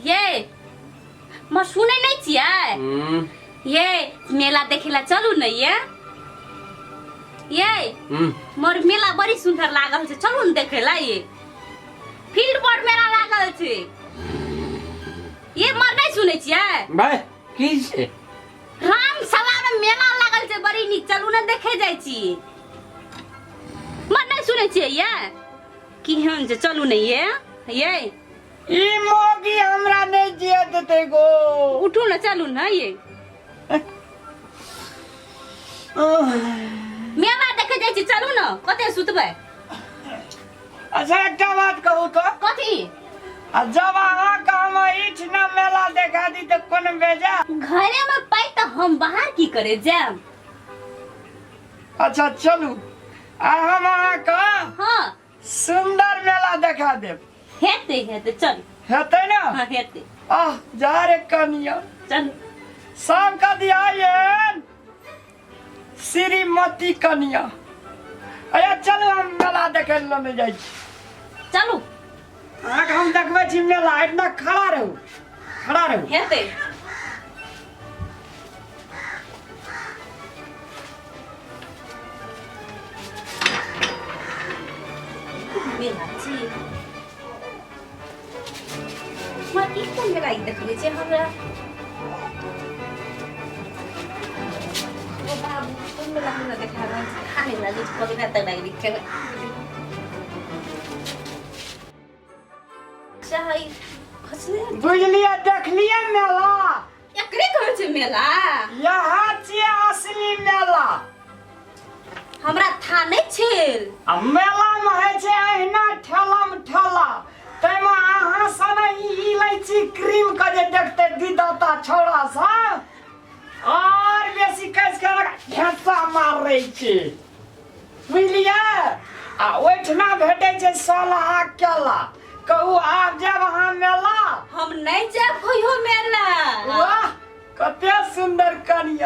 ये म सुनै नै छियै। ये मेला देखेला चलू न। ये मोर मेला बड़ी सुंदर लागल छै, चलू न देखेला। ये फील्ड पर मेला लागल छै। ये मर नै सुनै छियै? भाई, की छै? राम सभा में मेला लागल छै, बड़ी नीक, चलू ने देखे जाइ छी। मर नै सुनै छियै? ये केहन छै? चलू ने। ये ई मोगी हमरा नहि जिए देतै गो। उठू ने, चलू ने। ये मेला देखे जाइ छी, चलू ने। कते सुतबै? अच्छा, एकटा बात कहू तऽ। कथी? आ जब अहाँके हम एहिठिना मेला देखा दी तऽ कोन बेजा? घरे में पाइ तऽ हम बाहर की करे जायब? अच्छा चलू, आ हम अहाँके सुंदर मेला देखा देब। हेतै, हेतै, चल। हेतै ने? हाँ, हेतै। आह, जा रे कनिया। चल। शाम का दिया श्रीमती कनिया। अरे चलू, हम मेला देखे लए नहि जाइ छी। चलू। अहाँके हम देखबै छी मेला। एतना खड़ा रहू, खड़ा रहू। हेतै। मेला छी हमरा, ई कोन मेला ई देखबै छै हमरा? ओ बाबू, कोन मेला हमरा देखा रहल छै? खाने लागै छै, पगला तक लागि खेबै चाहे खसले। बुझलियै? देखलियै मेला? एकरे कहै छै मेला? यहाँ छियै असली मेला। हमरा था नहि छेल। आ मेला में होइ छै अहिना ठेलम ठेला, ताहिमे अहाँ सन ई इलायची क्रीम के जे देखते दीदाता छौड़ा सब और बेसी कस के घेसा मार रही छै, बुझलियै? आ ओहिठिना भेटै छै सोलहा केला। कहू, आब जायब अहाँ मेला? हम नहि जायब कहियो मेला। वाह, कते सुंदर कनिया।